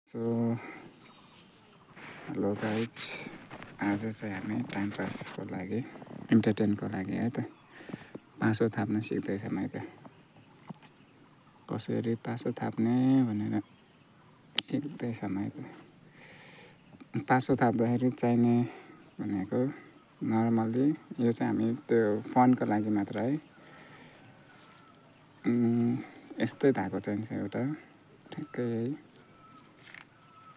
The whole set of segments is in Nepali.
सो हेलो गाइज, आज चाहिँ हामी टाइम पासको लागि इन्टरटेनको लागि है त पासो थाप्न सिक्दैछौँ है त। कसरी पासो थाप्ने भनेर सिक्दैछौँ है त। पासो थाप्दाखेरि चाहिने भनेको नर्मल्ली यो चाहिँ हामी त्यो फनको लागि मात्र है। यस्तै धागो चाहिन्छ एउटा, ठ्याक्कै यही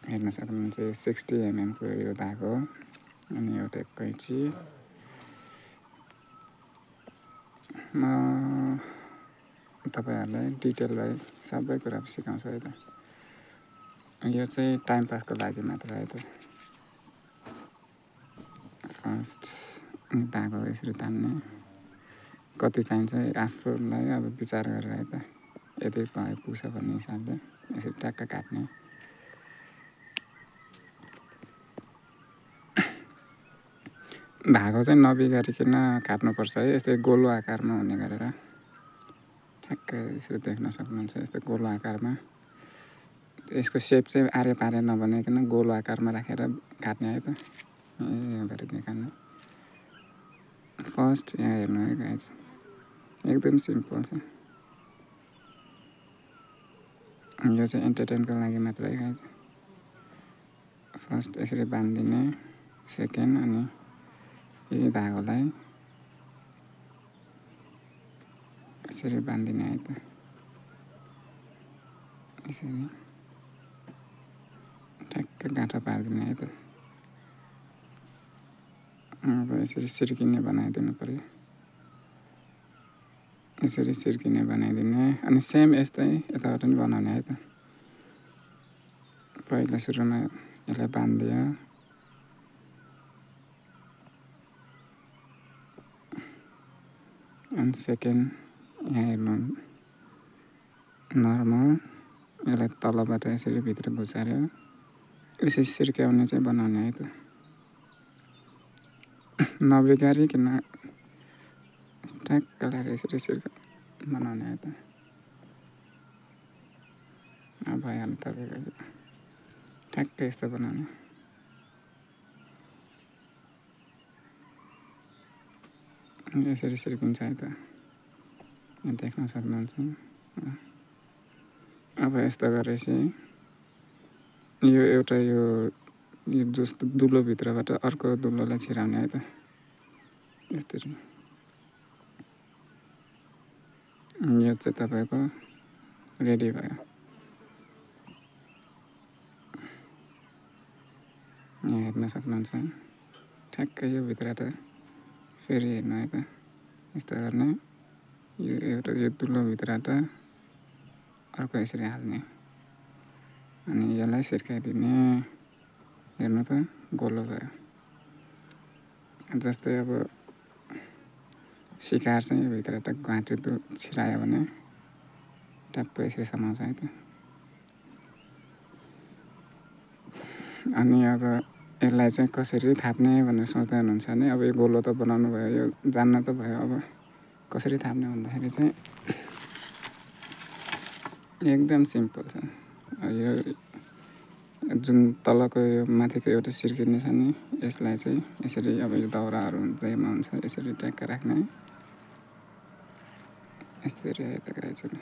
हेर्न सक्नुहुन्छ। 60 mm को यो धागो अनि एउटा कैँची। म तपाईँहरूलाई डिटेल भाइ सबै कुरा सिकाउँछु है त। यो चाहिँ टाइम पासको लागि मात्र है त। फर्स्ट धागो यसरी तान्ने, कति चाहिन्छ आफूलाई अब विचार गरेर है त। यदि भयो पुग्छ भन्ने हिसाबले यसरी ट्याक्क काट्ने। धागो चाहिँ नबिगारिकन काट्नुपर्छ है। यस्तै गोलो आकारमा हुने गरेर ठ्याक्कै यसरी देख्न सक्नुहुन्छ। यस्तै गोलो आकारमा, यसको सेप चाहिँ आरे पारे नबनाइकन गोलो आकारमा राखेर काट्ने है त। यहाँबाट निकाल्ने। फर्स्ट यहाँ हेर्नु है गाइज, एकदम सिम्पल छ। यो चाहिँ एन्टरटेनको लागि मात्र है गाइज। फर्स्ट यसरी बाँधिदिने, सेकेन्ड अनि यही धागोलाई यसरी बाँधिदिने है त। यसरी ठ्याक्क गाँठो पारिदिने है त। अब यसरी सिर्किने बनाइदिनु पर्यो। यसरी सिर्किने बनाइदिने अनि सेम यस्तै यताबाट पनि बनाउने है त। पहिला सुरुमा यसलाई बाँधिदियो, अनि सेकेन्ड यहाँ हेर्नु नर्मल, यसलाई तलबाट यसरी भित्र घुसार्यो, यसरी सिर्क्याउने चाहिँ बनाउने है त। नबिगारिकन ट्याक्क लगाएर यसरी बनाउने है त। भइहाल्यो तपाईँको ठ्याक्क यस्तो बनाउने। यसरी सिर्किन्छ है त, देख्न सक्नुहुन्छ। अब यस्तो गरेपछि यो एउटा यो जस्तो दुलोभित्रबाट अर्को दुलोलाई छिराउने है त। यसरी यो चाहिँ तपाईँको रेडी भयो। यहाँ हेर्न सक्नुहुन्छ। ठ्याक्कै यो भित्रबाट फेरि हेर्नु है त, यस्तो गर्ने। यो एउटा यो दुलोभित्रबाट अर्को यसरी हाल्ने अनि यसलाई सिर्काइदिने। हेर्नु त गोलो भयो। जस्तै अब सिकार चाहिँ यो भित्रबाट घाँटी छिरायो भने ट्याप्प यसरी समाउँछ है त। अनि अब यसलाई चाहिँ कसरी थाप्ने भनेर सोच्दै हुनुहुन्छ भने अब यो गोलो त बनाउनु भयो, यो जान्न त भयो। अब कसरी थाप्ने भन्दाखेरि चाहिँ एकदम सिम्पल छ। यो जुन तलको यो माथिको एउटा सिर्किने छ नि, यसलाई चाहिँ यसरी अब यो दाउराहरू जेमा हुन्छ यसरी ट्याक्क राख्ने। यसरी है त गाइजहरू,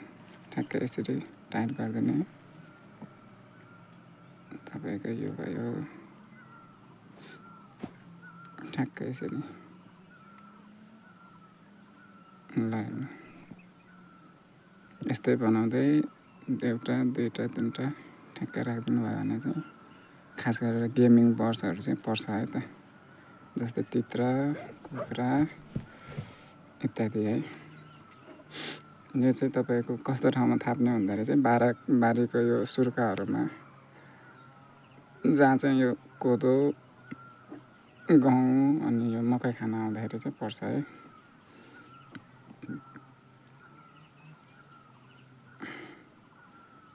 ठ्याक्क यसरी टाइट गरिदिने। तपाईँको यो भयो ठ्याक्क यसरी। ल हेर्नु, यस्तै बनाउँदै एउटा दुईवटा तिनवटा ठ्याक्क राखिदिनु भयो भने चाहिँ खास गरेर गेमिङ बर्ड्सहरू चाहिँ पर्छ है त। जस्तै तित्रा, कुखुरा इत्यादि है। यो चाहिँ तपाईँको कस्तो ठाउँमा थाप्ने भन्दाखेरि चाहिँ बारीको यो सुर्खाहरूमा, जहाँ चाहिँ यो कोदो, गहुँ अनि यो मकै खान आउँदाखेरि चाहिँ पर्छ है।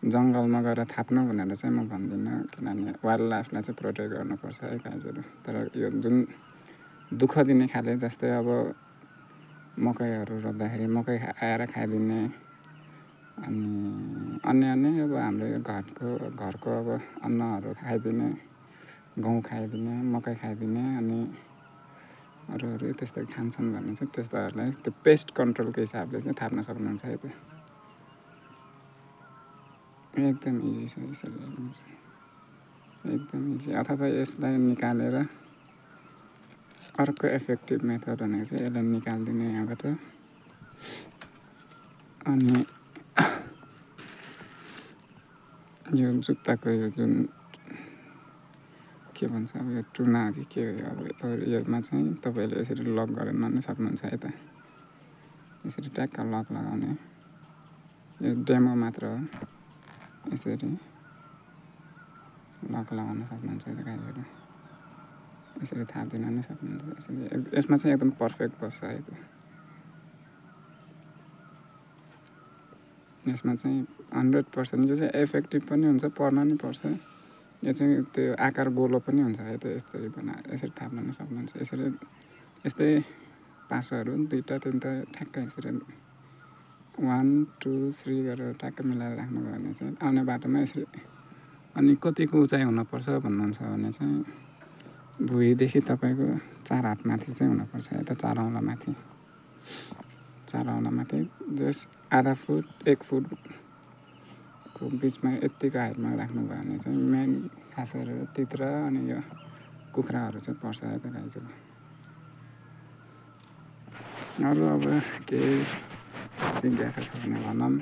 जङ्गलमा गएर थाप्नु भनेर चाहिँ म भन्दिनँ, किनभने वाइल्ड लाइफलाई चाहिँ प्रोटेक्ट गर्नुपर्छ है गाइजहरू। तर यो जुन दुःख दिने खाले, जस्तै अब मकैहरू रोप्दाखेरि मकै आएर खाइदिने, अनि अन्य अब हाम्रो यो घरको अब अन्नहरू खाइदिने, गहुँ खाइदिने, मकै खाइदिने अनि अरू त्यस्तो खान्छन् भने चाहिँ त्यस्तोहरूलाई त्यो पेस्ट कन्ट्रोलको हिसाबले चाहिँ थाप्न सक्नुहुन्छ यता। एकदम इजी छ यसरी हेर्नुहुन्छ, एकदम इजी। अथवा यसलाई निकालेर अर्को इफेक्टिभ मेथड भनेको चाहिँ यसलाई निकालिदिने यहाँबाट। अनि यो जुत्ताको यो जुन के भन्छ अब यो टुना हो कि के हो अब योमा चाहिँ तपाईँले यसरी लक गरेर पनि सक्नुहुन्छ यता। यसरी ट्याक्क लक लगाउने, यो डेमो मात्र हो। यसरी लक लगाउन सक्नुहुन्छ यता गाईहरू, यसरी थापिदिन नै सक्नुहुन्छ। यसरी यसमा चाहिँ एकदम पर्फेक्ट बस्छ है। यसमा चाहिँ 100% यो चाहिँ इफेक्टिभ पनि हुन्छ, पर्न नि पर्छ। यो चाहिँ त्यो आकार गोलो पनि हुन्छ है। त्यो यसरी यसरी थाप्न नि सक्नुहुन्छ। यसरी यस्तै पासोहरू 2टा 3टा ठ्याक्क यसरी 1 2 3 गरेर ट्याक्क मिलाएर राख्नुभयो भने चाहिँ आउने बाटोमा यसरी। अनि कतिको उचाइ हुनुपर्छ भन्नुहुन्छ भने चाहिँ भुइँदेखि तपाईँको 4 हात माथि चाहिँ हुनुपर्छ यता 4 औँला माथि। 4 औँला माथि जस्ट आधा फुट 1 फुटको बिचमा यत्तिको हाइटमा राख्नुभयो भने चाहिँ मेन खास गरेर तित्रा अनि यो कुखुराहरू चाहिँ पर्छ यता गाईहरू। अरू अब केही जिज्ञासा छ भने भनौँ।